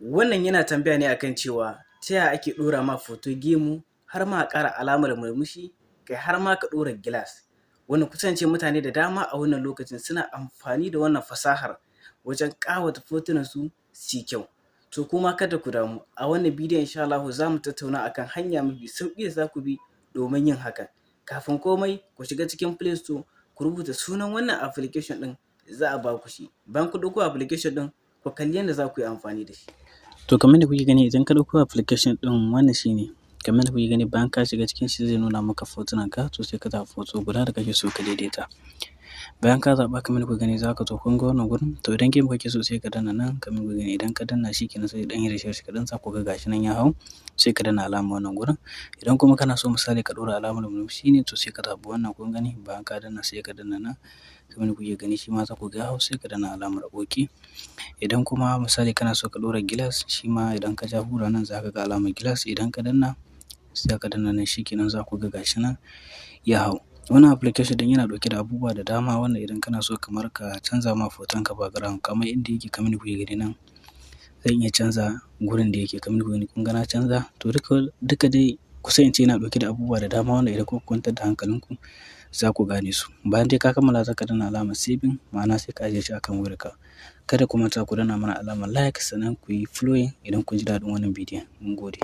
Wannan yana tambaya ne akan cewa ta yaya ake ɗora ma hoto gemu har ma a ƙara alamar murmushi, kai har ma ka ɗora gilas. Wanda kusan ce mutane da dama a wannan lokacin suna amfani da wannan fasahar wajen ƙawata hotunansu su yi kyau. To kuma kada ku damu, a wannan bidiyon insha Allahu za mu tattauna akan hanya mafi sauƙi da za ku bi domin yin hakan. Kafin komai, ku shiga cikin Play Store, ku rubuta sunan wannan application ɗin, za a ba ku shi. Bayan kun ɗauko application ɗin, ku kalli yadda za ku yi amfani da shi. To, kamar yadda kuke gani, idan ka ɗauko application ɗin, wannan shi ne. Kamar yadda kuke gani, bayan ka shiga cikin shi zai nuna maka hotunan ka, to sai ka zaɓi hoto guda da kake so ka daidaita. Bayan ka zaɓa, kamar yadda kuke gani, za ka zo, kun ga wannan gurin, to idan gemu kake so sai ka danna nan. Kamar yadda kuke gani, idan ka danna shi kenan sai ya ɗan yi refresh kaɗan, za ku ga gashi nan ya hau, sai ka danna alamar wannan gurin. Idan kuma kana so misali ka ɗora alamar murmushi ne, to sai ka zaɓi wannan, kun gani, bayan ka danna sai ka danna nan. Kamar yadda kuke gani, shi ma za ku ga ya hau, sai ka danna alamar OK. Idan kuma misali kana so ka ɗora gilas, shi ma idan ka ja hura nan za ka ga alamar gilas, idan ka danna sai ka danna nan, shi kenan za ku ga gashi nan ya hau. Wannan application ɗin yana ɗauke da abubuwa da dama wanda idan kana so kamar ka canza ma hotonka background kamar inda yake, kamar yadda kuke gani nan, zan iya canza gurin da yake. Kamar yadda kuke gani, kun ga na canza. To duka duka dai kusan in ce yana ɗauke da abubuwa da dama wanda idan kuka kwantar da hankalinku za ku gane su. Bayan dai ka kammala, za ka danna alamar saving, ma'ana sai ka ajiye shi akan wayarka. Kada ku manta ku danna mana alamar like, sannan ku yi following idan kun ji daɗin wannan bidiyon. Mun gode.